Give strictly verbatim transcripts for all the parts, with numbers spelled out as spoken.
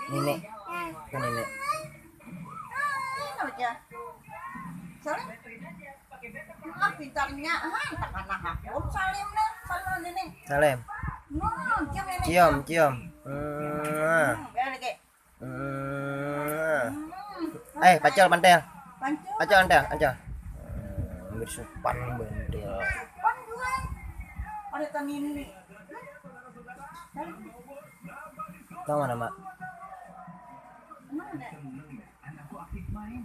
Nini, ke nini. Ini aja. Salim. Ah, pintarnya. Ah, tak pernah aku. Salim nih, Salim ini. Salim. Hmm, cium ini. Cium, cium. Hmm. Hmm, ya lagi. Hmm. Hmm. Eh, pacul, pantel. Pancul. Pacul, pantel, pacul. Hmm, bersupan, bentil. Pan juga. Ada tanini. Tahu mana, Mak? Mana?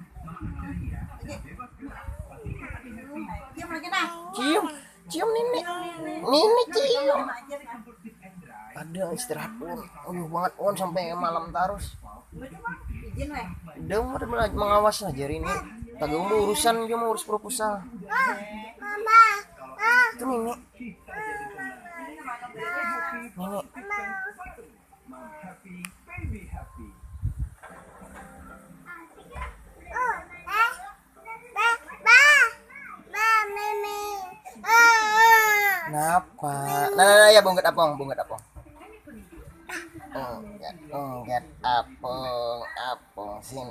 Cium lagi nah. Cium, cium nini. Nini cium. Ada istirahat pun. Uyuh banget pun sampai malam terus. Izin weh. Dia mau ada mela- mengawas lah jari ini. Tadi mau urusan, dia mau urus proposal. Mama. Itu nini. Nini. Napa? Nah, nah, nah, ya, bungkit apong, bungkit apong. Bungkit, bungkit apong, apong sin.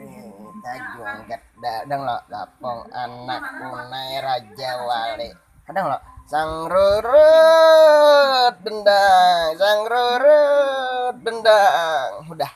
Eh, tajungkit dadang lo, apong anak kunai raja wali. Kadang lo, sang rurut dendang, sang rurut dendang. Udah.